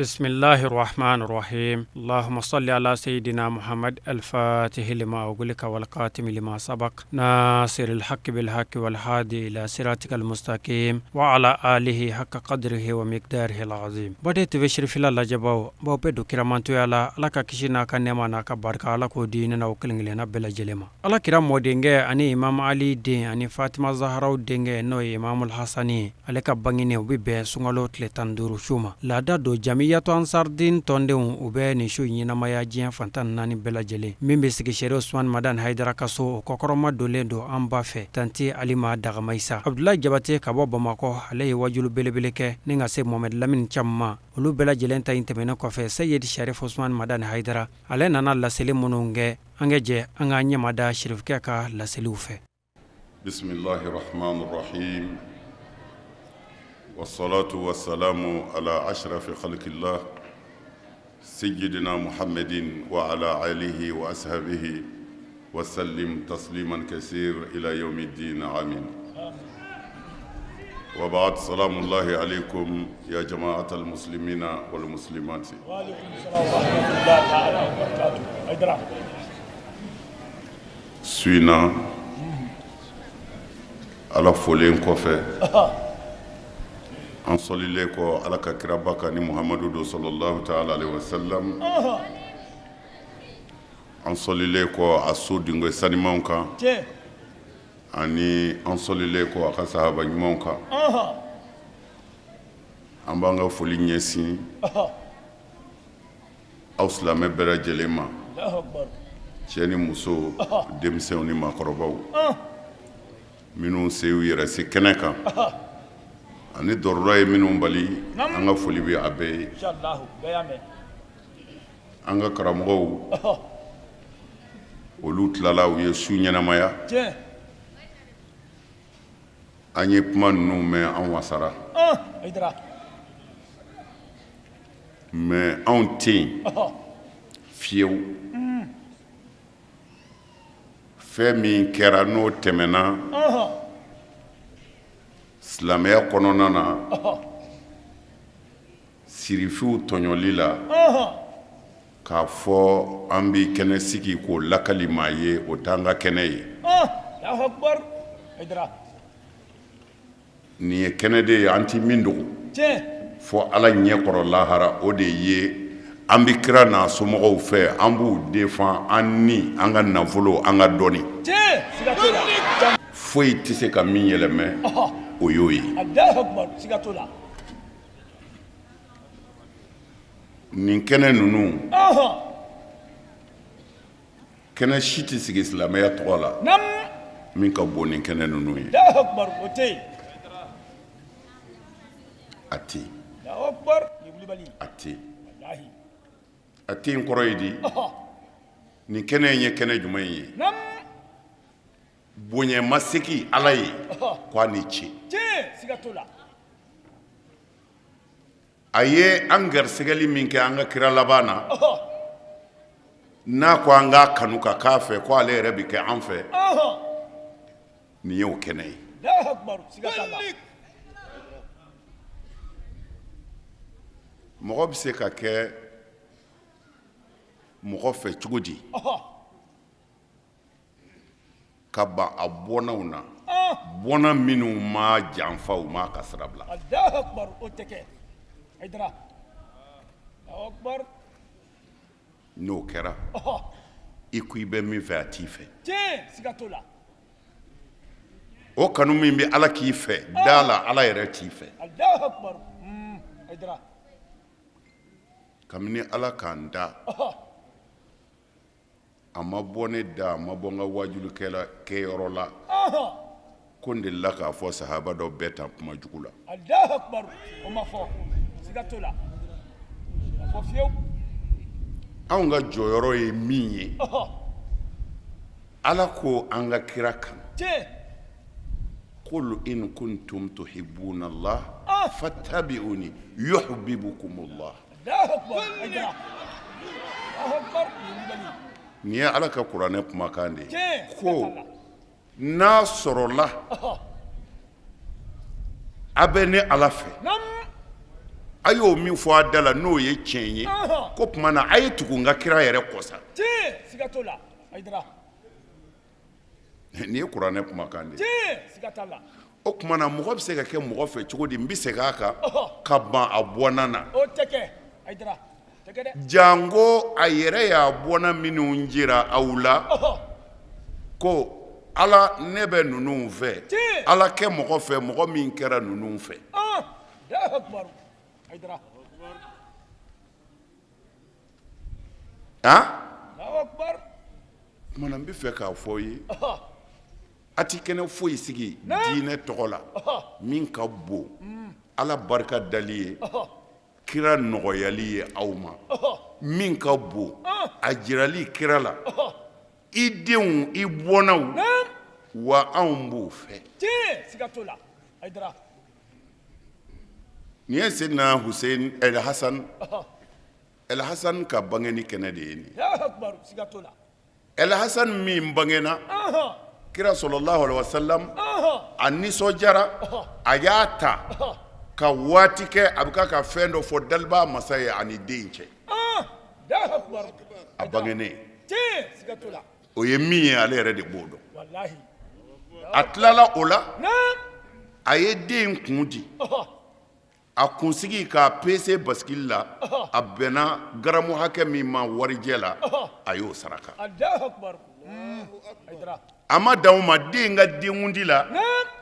Bisimilahi rahmani rahim Allahumma salli ala sayyidina Muhammad al-fatihi lima ughliqa wal khatimi lima sabaq nasiril haqqi bil haqqi wal hadi ila siratikal mustaqim wa ala alihi haqqa qadrihi wa miqdarihi al-azim Baden TV Sirifila lajɛbaaw b'aw bɛɛ don kiramantoya la Ala ka kisi n'a ka nɛɛma n'a ka barika Ala k'o di ne n'aw kelen-kelenna bɛɛ lajɛlen ma. Ala kira mɔdenkɛ ani Imam Ali den ani Fatima Zaharaw denkɛ n'o ye Imamul Hasani ye, ale ka bangeni o bɛ bɛn sunkalo tile 15 su ma. Laada don Jamiyatu Ansardin tɔndenw u bɛ nin su in ɲɛnamaya diɲɛ fan 14 bɛɛ lajɛlen min bɛ sigi Serifu Usumani Madani Hayidara ka so, o kɔkɔrɔma donlen don an ba fɛ Tanti Alima Dagamayisa. Abudulayi Jabate ka bɔ Bamakɔ, ale ye wajulu belebele kɛ ni ka se Mohamɛdi Lamini Cam ma. Olu bɛɛ lajɛlen ta in tɛmɛnen kɔfɛ, Seyidi Serifu Usumani Madani Hayidara, ale nana laseli minnu kɛ, An ka jɛ an k'an ɲɛmada sirifukɛ ka laseliw fɛ. Bisimilahi rahmani rahim wasalatu wasalamu ala ashrafi khalqillah sayyidina muhammadin wa ala alihi wa ashabihi wa sallim tasliman kasir ila yawmi din amin wa ba'd salamullahi alaikum ya jama'atal muslimina wal muslimati su in na ala folen kɔfɛ an sɔlilen kɔ ala ka kiraba kan ni muhamadu don sallallahu ta'ala alaihi wasallam an sɔlilen kɔ a so denkɛ sanimanw kan ani an sɔlilen kɔ a ka sahaba ɲumanw kan an b'an ka foli ɲɛsin aw silamɛ bɛɛ lajɛlen ma cɛ ni muso denmisɛnw ni maakɔrɔbaw minnu se y'u yɛrɛ se kɛnɛ kan ani dɔrɔrɔ ye minnu bali an ka foli bɛ a bɛɛ ye an ka karamɔgɔw olu tilala u ye su ɲɛnamaya an ye kuma ninnu mɛn an wasara mais anw tɛ yen fiyewu fɛn min kɛra n'o tɛmɛna silamɛya kɔnɔna na sirifiw tɔɲɔli la k'a fɔ an bɛ kɛnɛ sigi k'o lakali maa ye o t'an ka kɛnɛ ye nin ye kɛnɛ de ye an tɛ min dogo fɔ ala ɲɛ kɔrɔ lahara o de ye an bɛ kira n'a somɔgɔw fɛ an b'u défend an ni an ka nafolo an ka dɔnni foyi tɛ se ka min yɛlɛmɛ o y'o ye Nin kɛnɛ ninnu kɛnɛ si tɛ sigi silamɛya tɔgɔ la min ka bon nin kɛnɛ ninnu ye a tɛ a tɛ a tɛ yen kɔrɔ ye di nin kɛnɛ in ye kɛnɛ jumɛn ye bonya masegin ala ye ko a ni ce a ye an garisɛgɛli min kɛ an ka kira laban na n'a ko an k'a kanu ka k'a fɛ ko ale yɛrɛ bɛ kɛ an fɛ nin ye o kɛnɛ ye mɔgɔ bɛ se ka kɛ mɔgɔ fɛ cogo di ka ban a bɔnnaw na bɔnna minnu ma janfa u ma ka sira bila n'o kɛra i ko i bɛ min fɛ a t'i fɛ o kanu min bɛ ala k'i fɛ da la ala yɛrɛ t'i fɛ kabini ala k'an da a ma bɔ ne da a ma bɔ n ka wajulikɛla kɛyɔrɔ la ko n delila k'a fɔ sahaba dɔ bɛɛ tan kuma jugu la anw ka jɔyɔrɔ ye min ye ala ko an ka kira kan qul in kuntum tuhibbuna Allah fattabi'uni yuhbibkumullah Nin ye ala ka kuranɛ kumakan de ye ko n'a sɔrɔla a bɛ ne ala fɛ A y'o min fɔ a da la n'o ye tiɲɛ ye, ko tuma na a ye tugu n ka kira yɛrɛ kɔ sa. Nin ye kuranɛ kumakan de ye. O tuma na mɔgɔ bɛ se ka kɛ mɔgɔ fɛ cogo di? N bɛ segin a kan, ka ban a bɔnna na, janko a yɛrɛ y'a bɔnna minnu jira aw la ko ala ne bɛ ninnu fɛ, ala kɛ mɔgɔ fɛ mɔgɔ min kɛra ninnu fɛ. Tuma na n bɛ fɛ k'a fɔ ye, a tɛ kɛnɛ foyi sigi diinɛ tɔgɔ la min ka bon ala barika dali ye, kira nɔgɔyali ye aw ma min ka bon, a jirali kira la i denw, i bɔnnaw, wa anw b'o fɛ. Nin ye Seydina Hussein El Hassan, El Hassan ka bangeni kɛnɛ de ye nin. El Hassan min bangena, kira sallallahu alaihi wasallam a nisɔndiyara, a y'a ta ka waati kɛ a bɛ ka fɛn dɔ fɔ dalibaa masa ye ani den cɛ. A bangenen, o ye min ye, ale yɛrɛ de b'o dɔn. A tilala o la, a ye den kun di, a kunsigi k'a pese basikili la, a bɛnna garamu hakɛ min ma warijɛ la, a y'o saraka. A ma dan o ma, den ka denkundi la,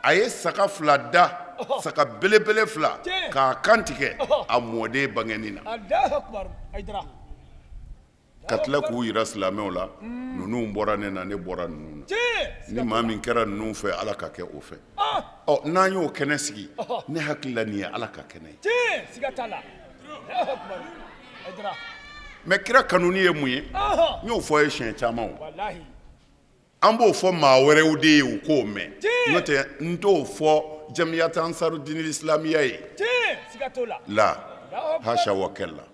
a ye saga fila da, saga belebele fila, k'a kantigɛ a mɔden bangeni na, ka tila k'u jira silamɛw la, ninnu bɔra ne na, ne bɔra ninnu na. Ni maa min kɛra ninnu fɛ, ala ka kɛ o fɛ. Ɔ, n'an y'o kɛnɛ sigi, ne hakili la nin ye ala ka kɛnɛ ye. Mais kira kanuni ye mun ye? N y'o fɔ ye siɲɛ caman. O an b'o fɔ maa wɛrɛw de ye u k'o mɛn, n'o tɛ n t'o fɔ jamiyat ansaru dinil islamiya ye la, hasha wa kalla,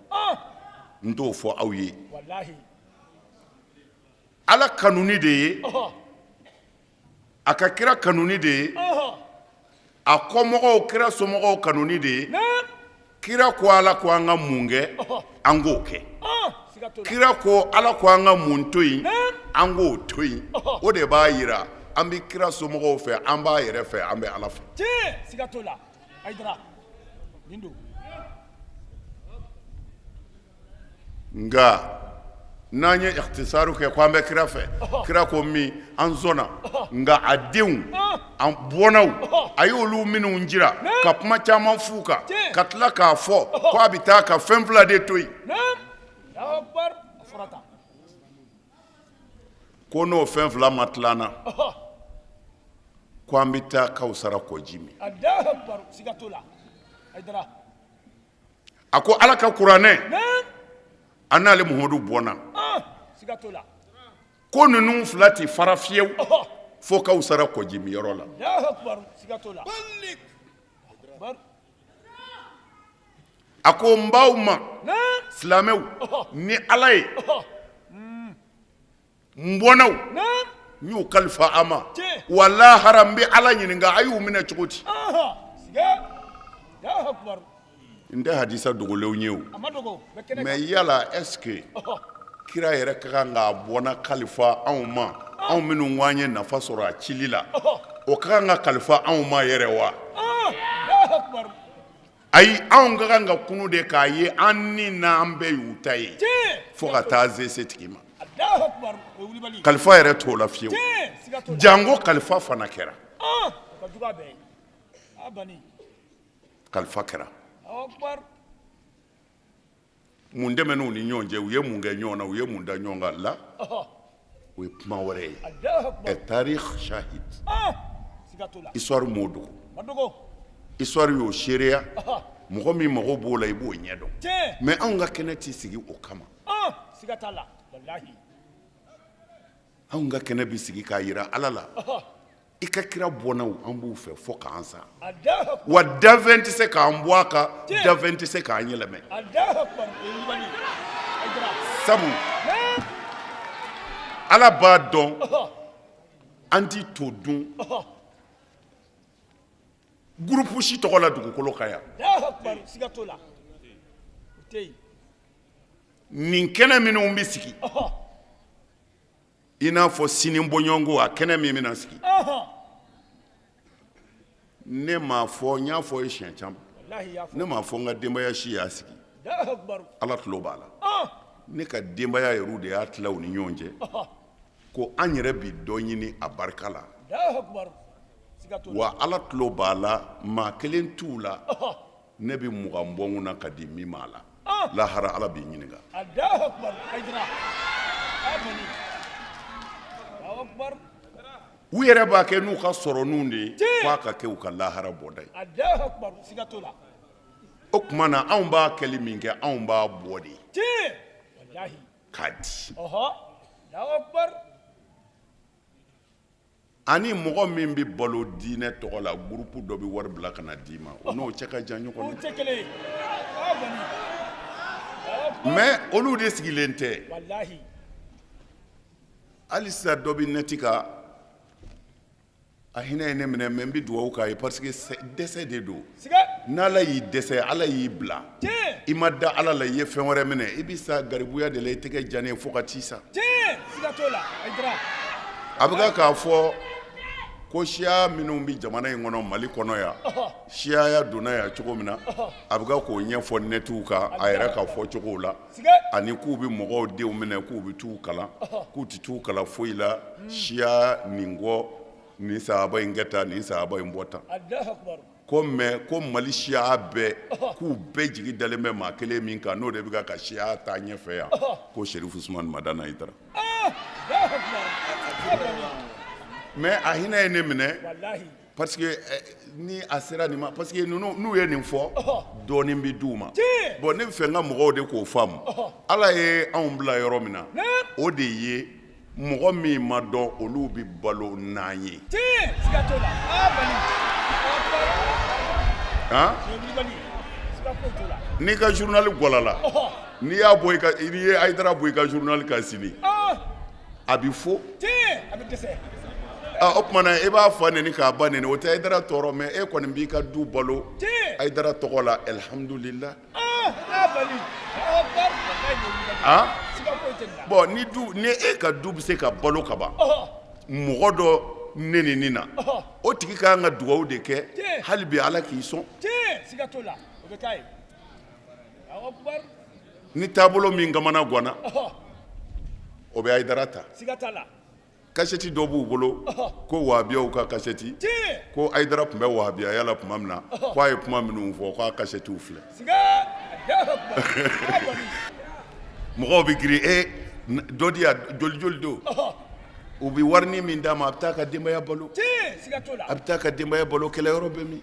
n t'o fɔ aw ye. Ala kanuni de ye a ka kira kanuni de ye, a kɔmɔgɔw, kira somɔgɔw kanuni de ye. Kira ko ala ko an ka mun kɛ, an k'o kɛ. Kira ko ala ko an ka mun to yen, an k'o to yen. O de b'a jira an bɛ kira somɔgɔw fɛ, an b'a yɛrɛ fɛ, an bɛ ala fɛ. Nka n'an ye ikhtisaru kɛ ko an bɛ kira fɛ, kira ko min, an sɔnna, nka a denw, an bɔnnaw, a y'olu minnu jira ka kuma caman f'u kan, ka tila k'a fɔ ko a bɛ taa ka fɛn fila de to yen, ko n'o fɛn fila ma tila an na, ko an bɛ taa kawusara kɔji min. A ko ala ka kuranɛ, a n'ale Muhamadu bɔnna, ko ninnu fila tɛ fara fiyewu fo kawusara kɔji min yɔrɔ la. A ko n b'aw ma silamɛw ni ala ye, n bɔnnaw, n y'u kalifa a ma, wa lahara n bɛ ala ɲininka a y'u minɛ cogo di. N tɛ hadisa dogolenw ye o, mais yala est-ce que kira yɛrɛ ka kan k'a bɔnna kalifa anw ma, anw minnu ko an ye nafa sɔrɔ a cili la, o ka kan ka kalifa anw ma yɛrɛ wa? Ayi, anw ka kan ka kunu de k'a ye an ni n'an bɛɛ y'u ta ye fo ka taa se setigi ma. Kalifa yɛrɛ t'o la fiyewu, janko kalifa fana kɛra, kalifa kɛra. Mun tɛmɛn'u ni ɲɔgɔn cɛ? U ye mun kɛ ɲɔgɔn na? U ye mun da ɲɔgɔn kan la? O ye kuma wɛrɛ ye. Ɛ tarikh shahid, histoire m'o dogo, histoire y'o seereya. Mɔgɔ min mago b'o la, i b'o ɲɛdɔn. Mais anw ka kɛnɛ tɛ sigi o kama. Anw ka kɛnɛ bɛ sigi k'a jira ala la, i ka kira bɔnnaw, an b'u fɛ fo k'an sa, wa danfɛn tɛ se k'an bɔ a kan, danfɛn tɛ se k'an yɛlɛmɛ. Sabu ala b'a dɔn an tɛ to dun groupe si tɔgɔ la dugukolo kan yan. Nin kɛnɛ minnu bɛ sigi, i n'a fɔ sini bɔɲɔgɔnko, a kɛnɛ min bɛna sigi, ne m'a fɔ, n y'a fɔ ye siɲɛ caman, ne m'a fɔ n ka denbaya si y'a sigi. Ala tulo b'a la. Ne ka denbaya yɛrɛ de y'a tila u ni ɲɔgɔn cɛ ko an yɛrɛ bi dɔ ɲini a barika la. Wa Ala tulo b'a la, maa kelen t'u la ne bɛ 20 bɔ n kun na ka di min ma a la. Lahara Ala b'i ɲininka. U yɛrɛ b'a kɛ n'u ka sɔrɔninw de ye k'a ka kɛ u ka lahara bɔda ye. O tuma na anw b'a kɛli min kɛ, anw b'a bɔ de k'a di. Ani mɔgɔ min bɛ balo diinɛ tɔgɔ la, groupe dɔ bɛ wari bila ka na d'i ma, o n'o cɛ ka jan ɲɔgɔn na. Mais olu de sigilen tɛ. Hali sisan dɔ bɛ net kan, a hinɛ ye ne minɛ, mais n bɛ dugawu k'a ye parce que dɛsɛ de don. N'Ala y'i dɛsɛ, Ala y'i bila, i ma da Ala la, i ye fɛn wɛrɛ minɛ, i bɛ sa garibuya de la, i tɛgɛ jannen fo ka t'i sa. A bɛ k'a fɔ ko siya minnu bɛ jamana in kɔnɔ, Mali kɔnɔ yan, siyaya donna yan cogo min na, a bɛ k'o ɲɛfɔ netiw kan a yɛrɛ ka fɔ cogo la, ani k'u bɛ mɔgɔw denw minɛ k'u bɛ t'u kalan, k'u tɛ t'u kalan foyi la siya nin kɔ, nin sahaba in kɛ tan, nin sahaba in bɔ tan. Ko mais ko Mali siya bɛɛ, k'u bɛɛ jigi dalen bɛ maa kelen min kan, n'o de bɛ ka siya taa ɲɛfɛ yan, ko Serifu Usumani Madani Hayidara. Mais a hinɛ ye ne minɛ parce que ni a sera nin ma, parce que ninnu n'u ye nin fɔ, dɔɔnin bɛ d'u ma. Bon, ne bɛ fɛ n ka mɔgɔw de k'o faamu. Ala ye anw bila yɔrɔ min na, o de ye mɔgɔ min ma dɔn, olu bɛ balo n'an ye. N'i ka journal gwalala, n'i y'a bɔ, n'i ye Hayidara bɔ i ka journal kan sini, a bɛ fo. O tuma na i b'a fa neni k'a ba neni, o tɛ Hayidara tɔɔrɔ, mais e kɔni b'i ka du balo Hayidara tɔgɔ la, alihamudulila. Bon, ni du, ni e ka du bɛ se ka balo ka ban mɔgɔ dɔ nenini na, o tigi ka kan ka dugawu de kɛ hali bi, Ala k'i sɔn. Ni taabolo min kamana ganna, o bɛ Hayidara ta. Kasɛti dɔ b'u bolo ko wahabiyaw ka kasɛti, ko Hayidara tun bɛ wahabiyaya la tuma min na, ko a ye kuma minnu fɔ, k'a kasɛtiw filɛ. Mɔgɔw bɛ girin e dɔ di yan, joli joli don, u bɛ warini min d'a ma, a bɛ taa ka denbaya balo, a bɛ taa ka denbaya balo. Kɛlɛ yɔrɔ bɛ min?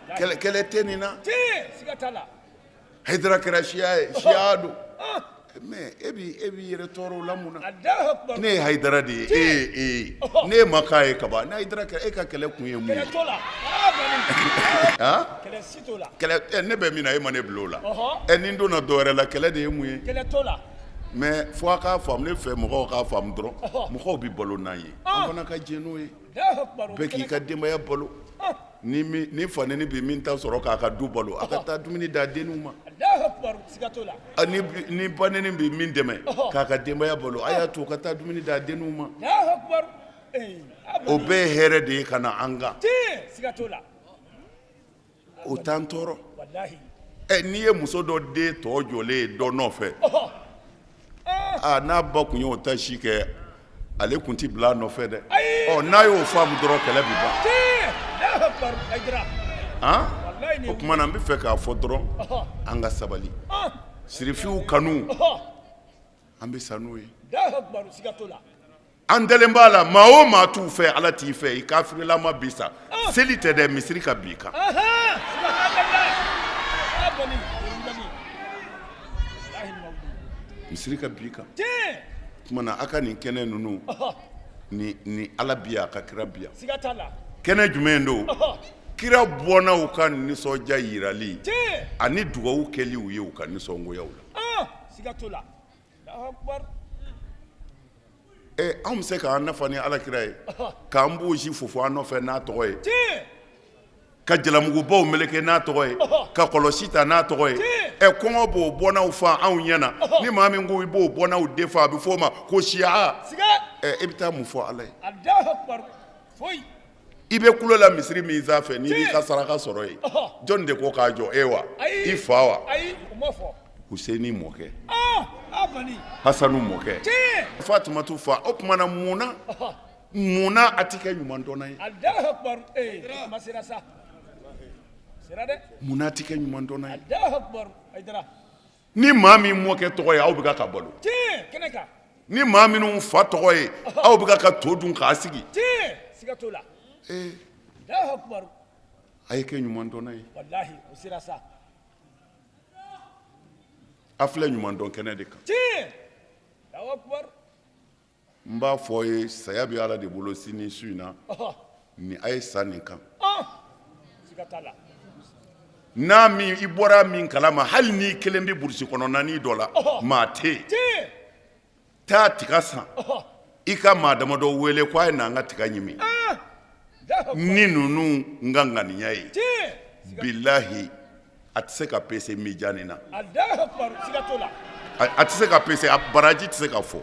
Kɛlɛ tɛ nin na. Hayidara kɛra siya ye, siya don, mais e b'i yɛrɛ tɔɔrɔ o la mun na? Ne ye Hayidara de ye, e ye e ye, ne ma k'a ye kaban. Ni Hayidara kɛra, e ka kɛlɛ kun ye mun ye? Kɛlɛ ne bɛ min na, e ma ne bila o la. Ɛ, ni n donna dɔ wɛrɛ la, kɛlɛ de ye mun ye? Mais fo a k'a faamu, ne fɛ mɔgɔw k'a faamu dɔrɔn, mɔgɔw bɛ balo n'an ye, an fana ka jɛn n'o ye. Bɛɛ k'i ka denbaya balo. Ni fa neni bɛ min ta sɔrɔ k'a ka du balo, a ka taa dumuni d'a denninw ma. Ni ba neni bɛ min dɛmɛ k'a ka denbaya balo, a y'a to ka taa dumuni d'a denninw ma. O bɛɛ ye hɛrɛ de ye ka na an kan. O t'an tɔɔrɔ. Ɛ, n'i ye muso dɔ den tɔ jɔlen ye dɔ nɔfɛ, aa, n'a ba tun y'o ta si kɛ, ale tun tɛ bila a nɔfɛ dɛ. Ɔ, n'a y'o faamu dɔrɔn, kɛlɛ bɛ ban. O tuma na n bɛ fɛ k'a fɔ dɔrɔn, an ka sabali. Sirifiw kanu, an bɛ sa n'o ye. An dalen b'a la, maa o maa t'u fɛ, Ala t'i fɛ, i kafirilama bi sa. Seli tɛ dɛ, misiri ka bin i kan. Misiri ka bin i kan. Tuma na a ka nin kɛnɛ ninnu ni Ala bi yan, a ka kira bi yan. Kɛnɛ jumɛn don? Kira bɔnnaw ka nisɔndiya yirali ani dugawu kɛli u ye u ka nisɔngoyaw la. Anw bɛ se k'an nafa ni Ala kira ye, k'an bosi fofo an nɔfɛ n'a tɔgɔ ye. Ka jalamugubaw meleke n'a tɔgɔ ye, ka kɔlɔsi ta n'a tɔgɔ ye. Ɛ, kɔngɔ b'o bɔnnaw fa anw ɲɛ na. Ni maa min ko i b'o bɔnnaw de fa, a bɛ fɔ o ma ko siya. Ɛ, e bɛ taa mun fɔ Ala ye? I bɛ kulo la misiri min sanfɛ, n'i b'i ka saraka sɔrɔ yen, jɔn de ko k'a jɔ? E wa? I fa wa? Huseni mɔkɛ, Hasanu mɔkɛ, Fatumatu fa. O tuma na mun na, mun na a tɛ kɛ ɲumandɔnna ye? Mun na a tɛ kɛ ɲumandɔnna ye? Ni maa min mɔkɛ tɔgɔ ye, aw bɛ ka balo. Ni maa minnu fa tɔgɔ ye, aw bɛ ka to dun k'a sigi. A ye kɛ ɲumandɔnna ye. A filɛ ɲumandɔn kɛnɛ de kan. N b'a fɔ ye, saya bɛ Ala de bolo sini su in na. Ni a ye sa nin kan, n'a min i bɔra min kalama, hali n'i kelen bɛ burusi kɔnɔna dɔ la, maa tɛ yen, taa tiga san, i ka maa damadɔ wele ko a ye na an ka tiga ɲimi ni ninnu n ka ŋaniya ye. Bilahi, a tɛ se ka pese mijani na, a tɛ se ka pese, a baraji tɛ se ka fɔ.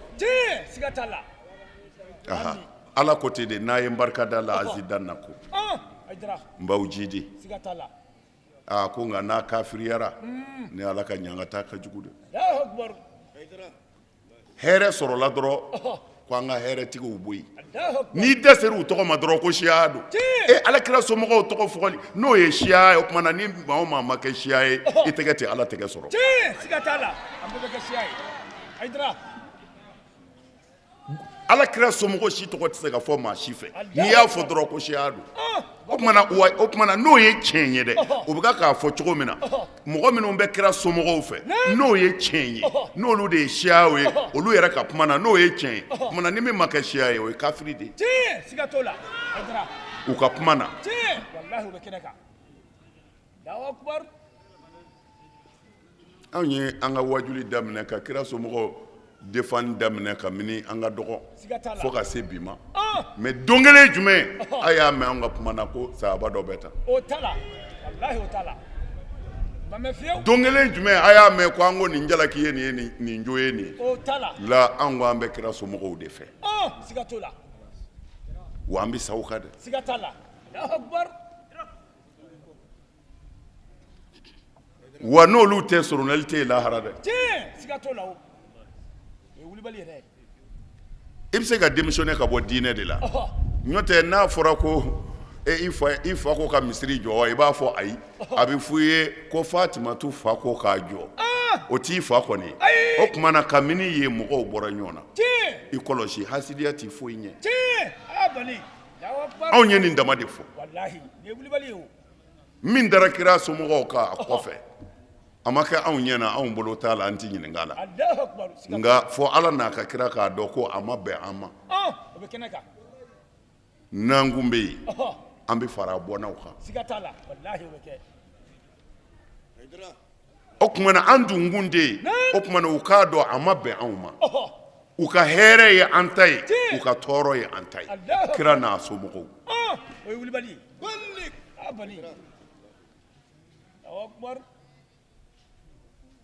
Ala ko ten de, n'a ye n barika da la azidannakum, n b'aw jidi. Aa, ko nka n'a kafiriyara, ni Ala ka ɲangata ka jugu dɛ. Hɛrɛ sɔrɔla dɔrɔn ko an ka hɛrɛtigiw bɔ yen. N'i dɛsɛra u tɔgɔ ma dɔrɔn, ko siya don. E, Ala kira somɔgɔw tɔgɔ fɔli, n'o ye siya ye, o tuma na ni maa o maa ma kɛ siya ye, i tɛgɛ tɛ Ala tɛgɛ sɔrɔ. Ala kira somɔgɔ si tɔgɔ tɛ se ka fɔ maa si fɛ. N'i y'a fɔ dɔrɔn, ko siya don. O tuma na wa, o tuma na n'o ye tiɲɛ ye dɛ, u bɛ k'a fɔ cogo min na, mɔgɔ minnu bɛ kira somɔgɔw fɛ, n'o ye tiɲɛ ye, n'olu de ye siya ye olu yɛrɛ ka kuma na, n'o ye tiɲɛ ye, o tuma na ni min ma kɛ siya ye, o ye kafiri de ye u ka kuma na. Anw ye an ka wajuli daminɛ ka kira somɔgɔw défendre daminɛ kabini an ka dɔgɔ fo ka se bi ma, mais don kelen jumɛn a y'a mɛn an ka kuma na ko sahaba dɔ bɛ tan? Don kelen jumɛn a y'a mɛn ko an ko nin jalaki ye nin ye, nin jo ye nin ye la? An ko an bɛ kira somɔgɔw de fɛ, wa an bɛ sa u kan dɛ. Wa n'olu tɛ, soronali tɛ yen lahara dɛ. I bɛ se ka démissionner ka bɔ diinɛ de la. N'o tɛ, n'a fɔra ko e i fa ko ka misiri jɔ wa, i b'a fɔ ayi. A bɛ fɔ i ye ko Fatimatu fa ko k'a jɔ, o t'i fa kɔni. O tuma na kabini yen mɔgɔw bɔra ɲɔgɔn na. I kɔlɔsi, hasidiya tɛ foyi ɲɛ. Anw ye nin dama de fɔ. Min dara kira somɔgɔw kan a kɔfɛ, a ma kɛ anw ɲɛ na, anw bolo t'a la, an tɛ ɲininka la. Nka fɔ Ala n'a ka kira k'a dɔn ko a ma bɛn an ma. N'an kun bɛ yen, an bɛ fara a bɔnnaw kan. O tuma na an dun kun tɛ yen. O tuma na u k'a dɔn a ma bɛn anw ma. U ka hɛrɛ ye an ta ye, u ka tɔɔrɔ ye an ta ye, kira n'a somɔgɔw.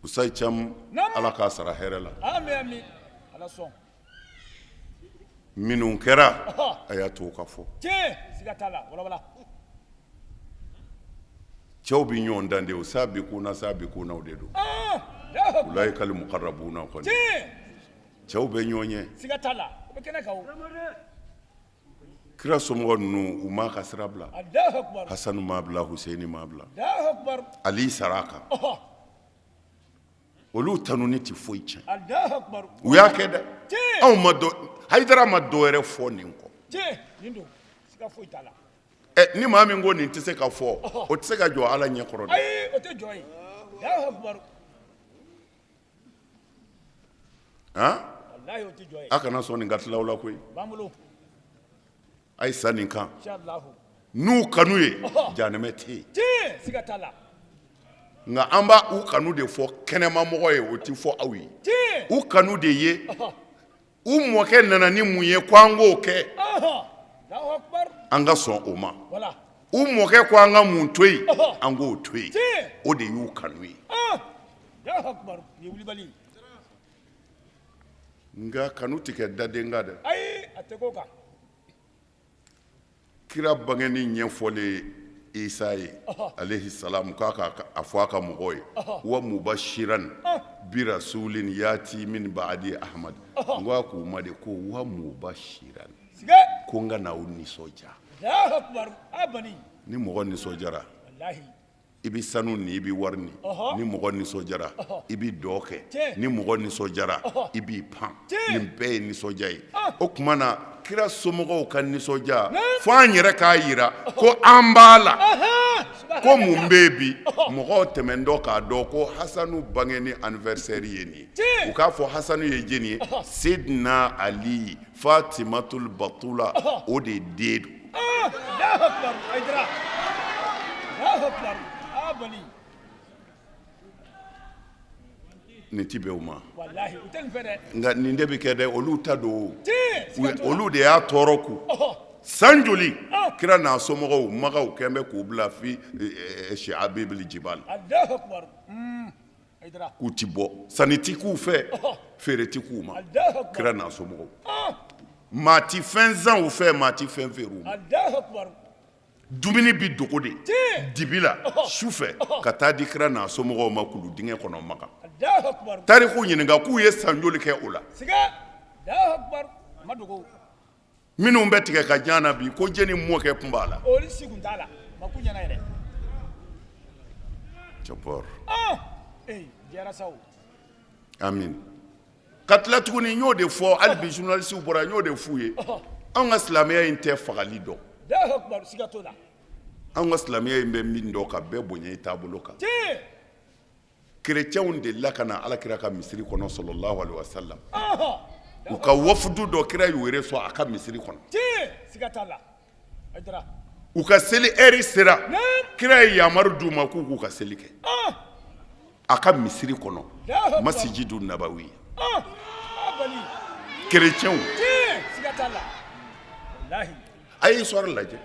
Usayi Cam, Ala k'a sara hɛrɛ la. Minnu kɛra, a y'a to ka fɔ. Cɛw bɛ ɲɔgɔn dan de, o sabiquna sabiqunaw de don, ulaikal muqarrabuna kɔni, cɛw bɛ ɲɔgɔn ɲɛ. Kira somɔgɔ ninnu, u m'a ka sira bila. Hasanu m'a bila, Huseyini m'a bila, Ali sara a kan. Olu tanuni tɛ foyi tiɲɛ. U y'a kɛ dɛ. Anw ma dɔ, Hayidara ma dɔ wɛrɛ fɔ nin kɔ. Ɛ, ni maa min ko nin tɛ se ka fɔ, o tɛ se ka jɔ Ala ɲɛ kɔrɔ dɛ. Han, a kana sɔn nin ka tila aw la koyi. A ye sa nin kan n'u kanu ye, janɛmɛ tɛ yen. Nka an b'a u kanu de fɔ kɛnɛmamɔgɔ ye, o tɛ fɔ aw ye. U kanu de ye u mɔkɛ nana ni mun ye ko an k'o kɛ, an ka sɔn o ma. U mɔkɛ ko an ka mun to yen, an k'o to yen, o de y'u kanu ye. Nka kanu tɛ kɛ daden kan dɛ. Kira bangeni ɲɛfɔlen Isa ye alayhi salam k'a ka a fɔ a ka mɔgɔw ye wa mubashiran bi rasulin yati min ba'di ahmad. N ko a k'u ma de ko wa mubashiran, ko n ka n'aw nisɔndiya. Ni mɔgɔ nisɔndiyara, i bɛ sanu ni i bɛ wari ni. Ni mɔgɔ nisɔndiyara, i bɛ dɔn kɛ. Ni mɔgɔ nisɔndiyara, i b'i pan. Nin bɛɛ ye nisɔndiya ye. O tuma na kira somɔgɔw ka nisɔndiya, fo an yɛrɛ k'a jira ko an b'a la. Ko mun bɛ yen bi, mɔgɔw tɛmɛntɔ k'a dɔn ko Hasanu bangeni anniversaire ye nin ye, u k'a fɔ Hasanu ye jɔni ye? Sedina Ali Fatimatul Batula, o de den don. Nin ti bɛn u ma, nka nin de bɛ kɛ dɛ. Olu ta don, olu de y'a tɔɔrɔ ku san joli. Kira n'a somɔgɔw Makan kɛn bɛ k'u bila fi shi'abil jibal, k'u ti bɔ, sanni ti k'u fɛ, feere ti k'u ma. Kira n'a somɔgɔw, maa ti fɛn san u fɛ, maa ti fɛn feere u ma. Dumuni bi dogo de dibi la su fɛ ka taa di kira n'a somɔgɔw ma kulu dingɛ kɔnɔ Makan. Tariku ɲininka k'u ye san joli kɛ o la. Minnu bɛ tigɛ ka jan na bi ko jɛni mɔkɛ tun b'a la. Olu si tun t'a la, ma k'u ɲɛna yɛrɛ. Cɛbɔr. Ah! Ee, diyara sa o. Amin. Ka tila tuguni, n y'o de fɔ hali bi, journalistes bɔra, n y'o de f'u ye. Anw ka silamɛya in tɛ fagali dɔn. Alahu akibaru, siga t'o la. Anw ka silamɛya in bɛ min dɔn, ka bɛɛ bonya i taabolo kan. Tiɲɛ. Kerecɛnw delila ka na alakira ka misiri kɔnɔ sallallahu alaihi wasallam. U ka wafudu dɔ, kira y'u reçoit a ka misiri kɔnɔ. U ka seli heure sera, kira ye yamaru d'u ma k'u k'u ka seli kɛ a ka misiri kɔnɔ, masijidu nabawi. Kerecɛnw, a ye histoire lajɛ,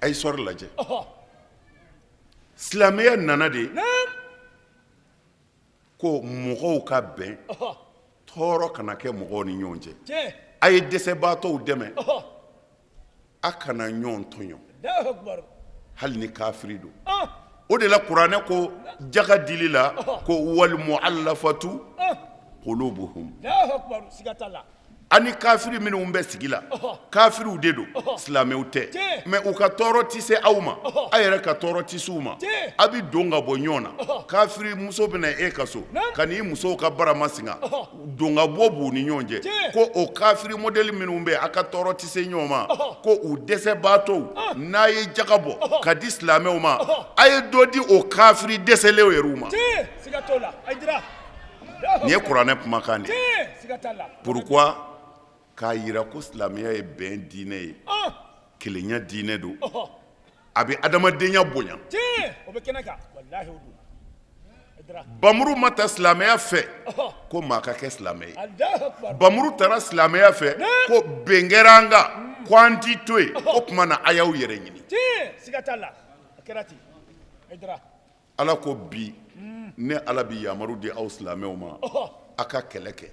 a ye histoire lajɛ. Silamɛya nana de ko mɔgɔw ka bɛn, tɔɔrɔ kana kɛ mɔgɔw ni ɲɔgɔn cɛ. A ye dɛsɛbaatɔw dɛmɛ, a kana ɲɔgɔn tɔɲɔ, hali ni kafiri don. O de la kuranɛ ko jaga dili la ko wal mu'allafatu qulubuhum. Ani kafiri minnu bɛ sigi la, kafiriw de don, silamɛw tɛ, mais u ka tɔɔrɔ tɛ se aw ma, aw yɛrɛ ka tɔɔrɔ tɛ se u ma. A bɛ don ka bɔ ɲɔgɔn na. Kafiri muso bɛ na e ka so ka n'i musow ka barama singa, don ka bɔ b'u ni ɲɔgɔn cɛ. Ko o kafiri modèle minnu bɛ, a ka tɔɔrɔ tɛ se ɲɔgɔn ma, ko u dɛsɛbaatɔw, n'a ye jaga bɔ ka di silamɛw ma, a ye dɔ di o kafiri dɛsɛlenw yɛrɛw ma. Nin ye kuranɛ kumakan de ye. Pourquoi? K'a jira ko silamɛya ye bɛn diinɛ ye, kelenya diinɛ don, a bɛ adamadenya bonya. Bamuru ma ta silamɛya fɛ ko maa ka kɛ silamɛ ye. Bamuru tara silamɛya fɛ ko bɛn kɛra an kan, ko an t'i to yen, o tuma na a y'aw yɛrɛ ɲini. Ala ko bi ne Ala bɛ yamaru di aw silamɛw ma, a ka kɛlɛ kɛ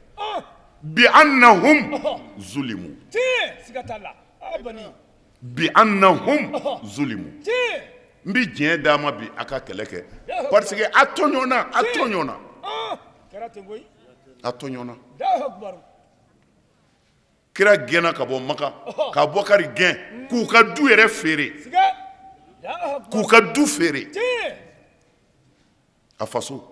bi annahum zulimu, bi annahum zulimu. N bɛ diɲɛ d'a ma bi, a ka kɛlɛ kɛ parce que a tɔɲɔna, a tɔɲɔna, a tɔɲɔna. Kira gɛnna ka bɔ Makan, ka Abubakari gɛn k'u ka du yɛrɛ feere, k'u ka du feere a faso,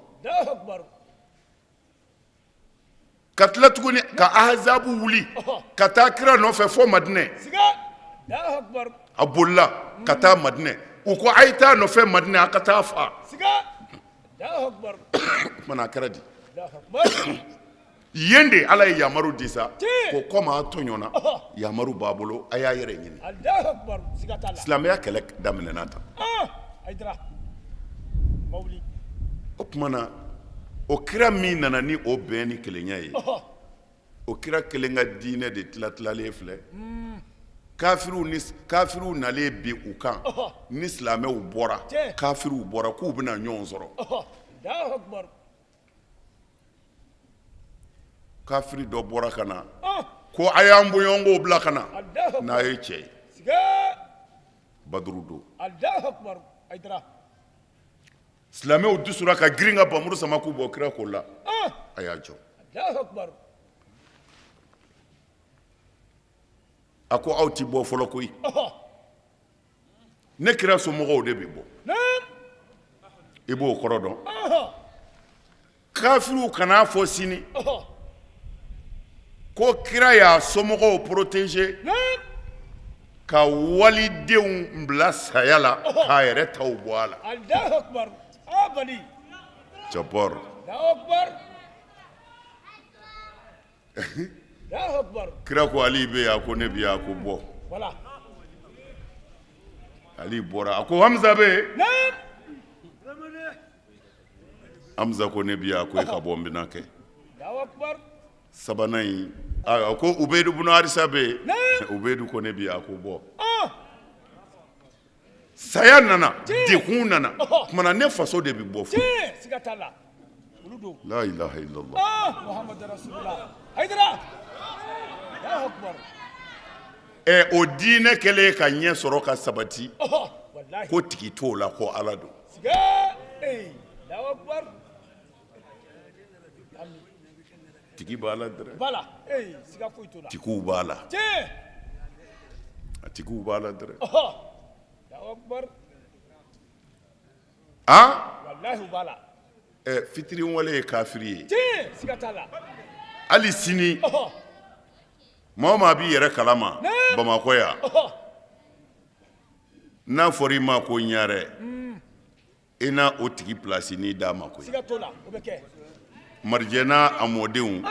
ka tila tuguni ka ahazabu wuli ka taa kira nɔfɛ fo Madinɛ. A bolila ka taa Madinɛ, u ko a ye taa nɔfɛ Madinɛ, a ka taa faa. Tuma a kɛra di? Yen de Ala ye yamaru di sa ko komi a tɔɲɔna, yamaru b'a bolo, a y'a yɛrɛ ɲini. Silamɛya kɛlɛ daminɛna tan. O tuma na o kira min nana ni o bɛn ni kelenya ye, o kira kelen ka diinɛ de tilatilalen filɛ. Kafiriw ni kafiriw nalen bin u kan ni silamɛw bɔra kafiriw bɔra k'u bɛna ɲɔgɔn sɔrɔ kafiri dɔ bɔra ka na ko a y'an bɔɲɔgɔnkow bila ka na n'a ye cɛ ye baduru don silamɛw dusura ka girin ka bamuru sama k'u bɔ kira ko la a y'a jɔ A ko aw tɛ bɔ fɔlɔ koyi ne kira somɔgɔw de bɛ bɔ i b'o kɔrɔ dɔn kafiriw kan'a fɔ sini ko kira y'a somɔgɔw protéger ka walidenw bila saya la k'a yɛrɛ taw bɔ a la Kira ko ali bɛ yan ko ne bɛ yan a ko bɔ ali bɔra a ko hamza bɛ yen hamza ko ne bɛ yan a ko e ka bɔ n bɛna kɛ sabanan in a ko ubeyidu bunu harisa bɛ yen ubeyidu ko ne bɛ yan a ko bɔ saya nana degun nana tuma na ne faso de bɛ bɔ fɔlɔ la ilaha illallah ɛ o diinɛ kɛlen ka ɲɛ sɔrɔ ka sabati ko tigi t'o la ko ala don tigi b'a la dɛrɛ tigiw b'a la a tigiw b'a la dɛrɛ a ɛ fitiriwale ye kafiri ye hali sini maa o maa b'i yɛrɛ kalama bamakɔ yan n'a fɔra i ma ko ɲarɛ i na o tigi pilasi n'i d'a ma koyi marijɛ n'a a mɔdenw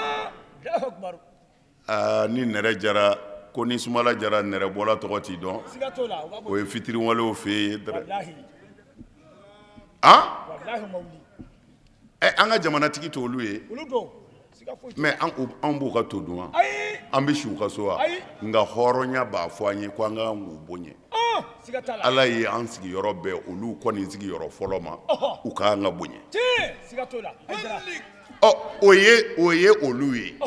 aa ni nɛrɛ jara ko ni sumala jara nɛrɛbɔla tɔgɔ t'i dɔn o ye fitiriwalew fɛ yen dɛrɛ a an ka jamanatigi t'olu ye mais an b'u ka to dun wa an bɛ si u ka so wa nka hɔrɔnya b'a fɔ an ye ko an ka kan k'u bonya ala ye an sigiyɔrɔ bɛn olu kɔni sigiyɔrɔ fɔlɔ ma u ka kan ka bonya ɔ o ye o ye olu ye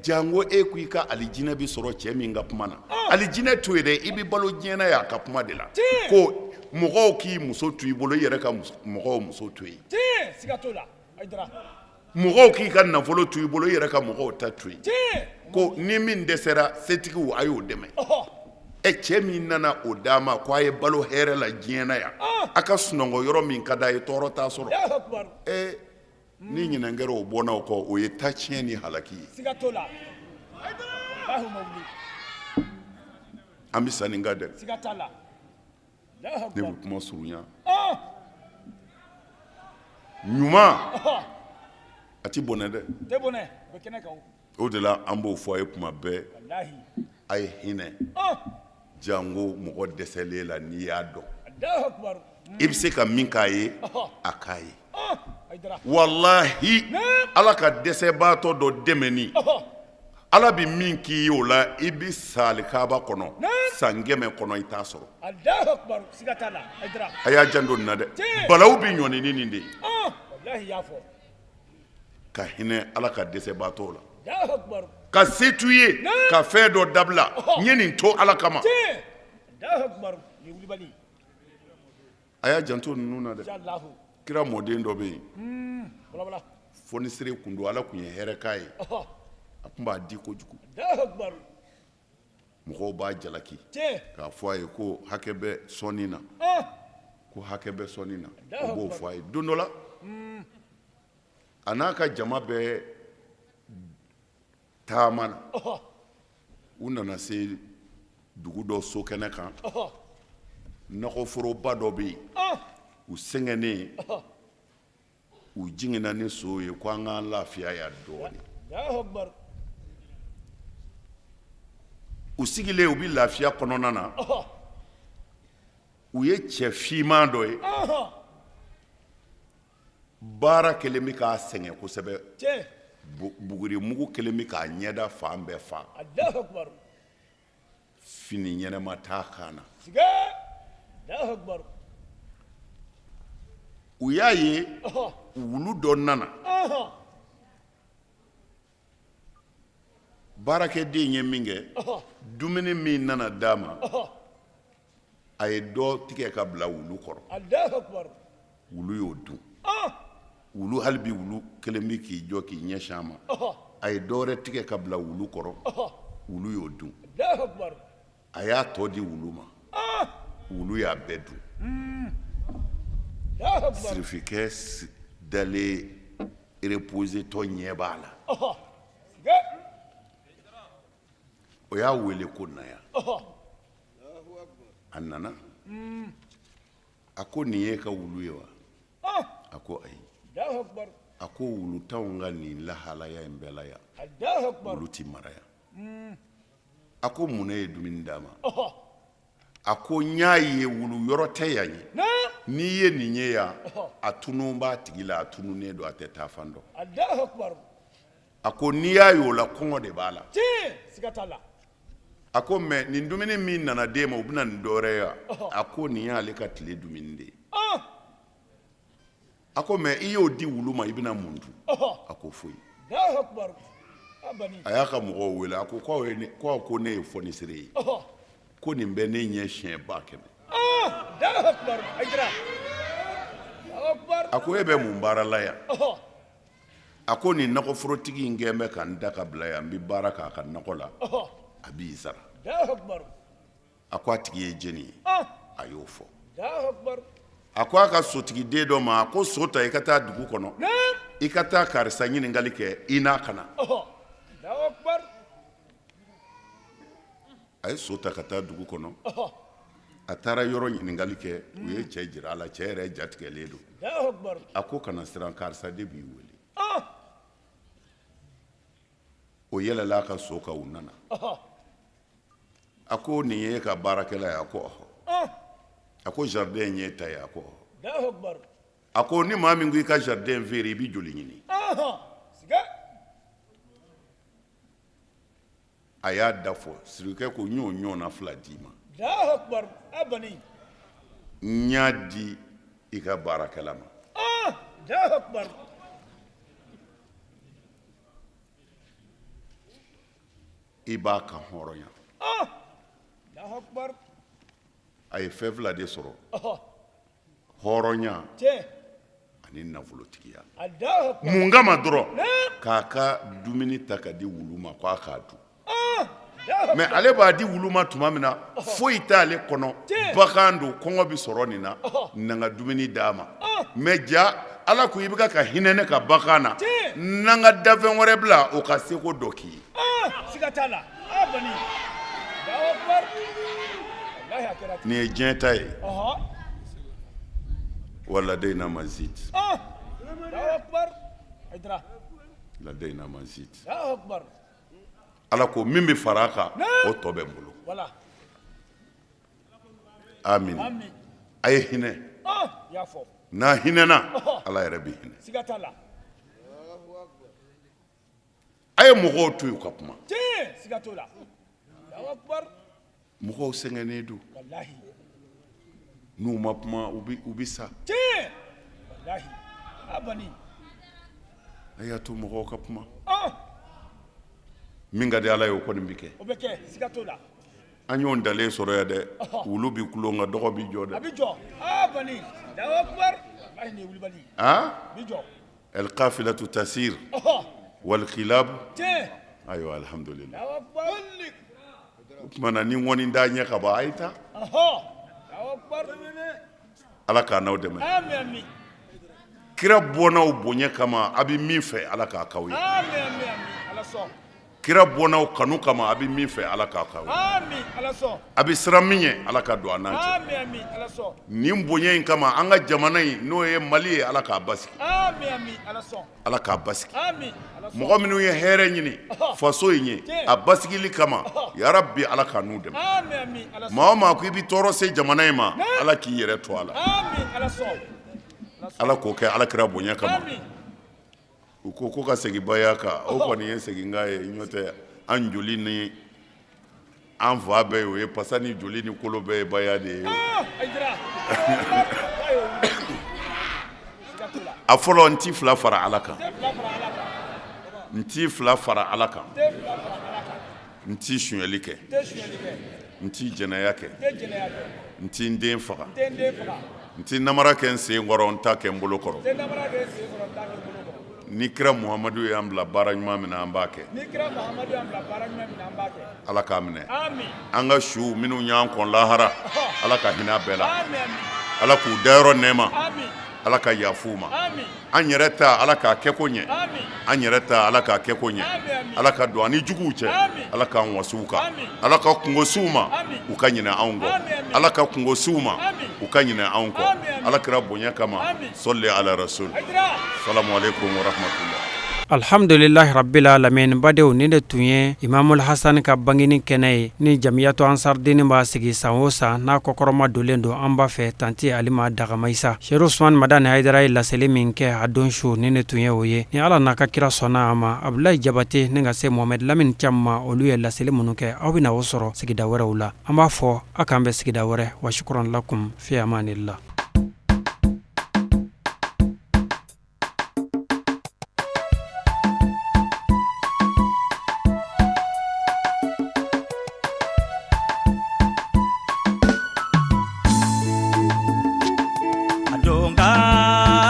janko e ko i ka alijinɛ bɛ sɔrɔ cɛ min ka kuma na alijinɛ to yen dɛ i bɛ balo diɲɛ na y'a ka kuma de la ko mɔgɔw k'i muso to i bolo i yɛrɛ ka mɔgɔw muso to yen mɔgɔw k'i ka nafolo to i bolo i yɛrɛ ka mɔgɔw ta to yen ko ni min dɛsɛra setigiw a y'o dɛmɛ ɛ cɛ min nana o d'a ma ko a ye balo hɛrɛ la diɲɛ na yan a ka sunɔgɔ yɔrɔ min ka d'a ye tɔɔrɔ t'a sɔrɔ ɛ ni ɲinɛ kɛra o bɔnnaw kɔ o ye tacɛn ni halaki ye siga t'o la walahi o ma wuli an bɛ sa nin kan dɛ siga t'a la ne bɛ kuma surunya ɲuman a ti bɔnɛ dɛ tɛ bɔnɛ o bɛ kɛnɛ kan o o de la an b'o fɔ a ye kuma bɛɛ walahi a ye hinɛ janko mɔgɔ dɛsɛlen la n'i y'a dɔn Alahu akubar i bɛ se ka min k'a ye a k'a ye walahi ala ka dɛsɛbaatɔ dɔ dɛmɛni ala bɛ min k'i ye o la i bɛ sa alikaba kɔnɔ san 100 kɔnɔ i t'a sɔrɔ a y'a janto nin na dɛ balawu bɛ ɲɔni ni nin de ye ka hinɛ ala ka dɛsɛbaatɔ la ka se t'u ye ka fɛn dɔ dabila n ye nin to ala kama a y'a janto ninnu na dɛ kira mɔden dɔ bɛ yen fɔnisere kun don ala tun ye hɛrɛ k'a ye a tun b'a di kojugu mɔgɔw b'a jalaki k'a fɔ a ye ko hakɛ bɛ sɔnni na ko hakɛ bɛ sɔnni na o b'o fɔ a ye don dɔ la a n'a ka jama bɛ taama na u nana se dugu dɔ sokɛnɛ kan nakɔforoba dɔ bɛ yen u sɛgɛnnen u jiginna ni sow ye ko an k'an lafiya yan dɔɔnin u sigilen u bɛ lafiya kɔnɔna na u ye cɛ finman dɔ ye baara kɛlen bɛ k'a sɛgɛn kosɛbɛ buguri mugu kɛlen bɛ k'a ɲɛda fan bɛɛ fa. Fini ɲɛnama t'a kan na. U y'a ye wulu dɔ nana. Baarakɛden ye min kɛ, dumuni min nana d'a ma, a ye dɔ tigɛ ka bila wulu kɔrɔ. Wulu y'o dun. Wulu hali bi wulu kelen bɛ k'i jɔ k'i ɲɛsin a ma. A ye dɔ wɛrɛ tigɛ ka bila wulu kɔrɔ, wulu y'o dun. A y'a tɔ di wulu ma, wulu y'a bɛɛ dun. Sirifikɛ dalen reposé tɔ ɲɛ b'a la. O y'a wele ko na yan. A nana, a ko nin y'e ka wulu ye wa? A ko ayi. A ko wulu t'anw ka nin lahalaya in bɛɛ la yan, wulu ti mara yan. A ko mun ne ye dumuni d'a ma? A ko n y'a ye wulu yɔrɔ tɛ yan ye. N'i ye nin ye yan, a tunun b'a tigi la, a tununnen don, a tɛ taa fan dɔn. A ko n'i y'a ye o la, kɔngɔ de b'a la. A ko mais nin dumuni min nana d'e ma, o bɛ na nin dɔwɛrɛ ye wa? A ko nin y'ale ka tile dumuni de ye. A ko mais i y'o di wulu ma, i bɛna mun dun? A ko foyi. A y'a ka mɔgɔw wele, a ko k'aw ko ne ye fɔnisere ye, ko nin bɛ ne ɲɛ siɲɛ 100,000. A ko e bɛ mun baara la yan? A ko nin nakɔforotigi in kɛn bɛ ka n da ka bila yan, n bɛ baara k'a ka nakɔ la, a b'i sara. A ko a tigi ye jɔni ye? A y'o fɔ. A ko a ka sotigiden dɔ ma, a ko so ta i ka taa dugu kɔnɔ, i ka taa karisa ɲininkali kɛ, i n'a ka na. A ye so ta ka taa dugu kɔnɔ. A taara yɔrɔ ɲininkali kɛ, u ye cɛ jira a la, cɛ yɛrɛ jatigɛlen don. A ko kana siran, karisa de b'i wele. O yɛlɛla a ka so kan, u nana. A ko nin ye e ka baarakɛla ye? A ko ɔhɔ. A ko jardin in y'e ta ye? A ko ɔhɔ. A ko ni maa min ko i ka jardin feere, i bɛ joli ɲini? A y'a da fɔ. Sirikɛ ko n y'o ɲɔgɔnna fila d'i ma, n y'a di i ka baarakɛla ma. I b'a kan hɔrɔnya. A ye fɛn fila de sɔrɔ, hɔrɔnya ani nafolotigiya. Mun kama dɔrɔn? K'a ka dumuni ta ka di wulu ma k'a k'a dun. Mais ale b'a di wulu ma tuma min na, foyi t'ale kɔnɔ, bagan don, kɔngɔ bɛ sɔrɔ nin na, na n ka dumuni d'a ma. Mais ja Ala ko i bɛ ka hinɛ ne ka bagan na, na n ka dafɛn wɛrɛ bila o ka seko dɔ k'i ye. Nin ye diɲɛ ta ye. Waladeyina mazid, ladeyina mazid. Ala ko min bɛ fara a kan, o tɔ bɛ n bolo. Amin. A ye hinɛ. N'a hinɛna, Ala yɛrɛ bɛ hinɛ. A ye mɔgɔw to yen ka kuma. Mɔgɔw sɛgɛnnen don, n'u ma kuma u bɛ sa. A y'a to mɔgɔw ka kuma. Min ka di Ala ye, o kɔni bɛ kɛ. An y'o dalen sɔrɔ yan dɛ. Wulu bɛ kulo nka dɔgɔ bɛ jɔ dɛ. Alkafilatu tasir walkilabu. Ayiwa, alihamudulila. O tuma na ni ŋɔni t'a ɲɛ ka bɔ, a ye taa. Ala k'a n'aw dɛmɛ. Kira bɔnnaw bonya kama, a bɛ min fɛ, Ala k'a k'aw ye. Kira bɔnnaw kanu kama, a bɛ min fɛ, Ala k'a k'aw ye. A bɛ siran min ɲɛ, Ala ka don an n'a cɛ. Nin bonya in kama, an ka jamana in, n'o ye Mali ye, Ala k'a basigi, Ala k'a basigi. Mɔgɔ minnu ye hɛrɛ ɲini faso in ye a basigili kama, yarabi Ala ka n'u dɛmɛ. Maa o maa ko i bɛ tɔɔrɔ se jamana in ma, Ala k'i yɛrɛ to a la. Ala k'o kɛ Ala kira bonya kama. U ko ko ka segin baya kan, o kɔni ye seginkan ye, n'o tɛ an joli ni An fa bɛɛ ye o ye, pasa ni joli ni kolo bɛɛ ye baya de ye. A fɔlɔ, n ti fila fara Ala kan, n ti fila fara Ala kan, n ti sonyali kɛ, n ti jɛnɛya kɛ, n ti n den faga, n ti namara kɛ n sen kɔrɔ, n ta kɛ n bolo kɔrɔ. Ni kira Muhamadu y'an bila baara ɲuman min na, an b'a kɛ. Ala k'a minɛ. An ka su minnu y'an kɔn lahara, Ala ka hinɛ bɛɛ la, Ala k'u dayɔrɔ nɛɛma, Ala ka yafa u ma. An yɛrɛ ta, Ala k'a kɛ ko ɲɛ. An yɛrɛ ta, Ala k'a kɛ ko ɲɛ. Ala ka don an ni juguw cɛ, Ala k'an waso u kan, Ala ka kunko s'u ma, u ka ɲinɛ anw kɔ. Ala ka kunko s'u ma, u ka ɲinɛ anw kɔ, Ala kira bonya kama. Sɔli ala rasul. Salamu aleykum wa rahmatullah. Alhamdulilahi rabbil alamin. Badenw, nin de tun ye Imamul Hasani ka bangeni kɛnɛ ye ni Jamiyatu Ansardini b'a sigi san o san, n'a kɔkɔrɔma donnen don an ba fɛ, tanti Alima Dagama Isa. Serifu Usumani Madani Hayidara ye laseli min kɛ a don su, nin de tun ye o ye. Ni Ala n'a ka kira sɔnna a ma, Abudulayi Jabate ni ka se Mohamɛdi Lamini Cam ma, olu ye laseli minnu kɛ, aw bɛna o sɔrɔ sigida wɛrɛw la. An b'a fɔ a k'an bɛn sigida wɛrɛ. Wa shukran lakum fi amanillah.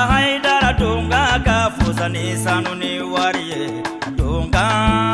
Haidara donga ka fusa ni sanu ni wari ye donga.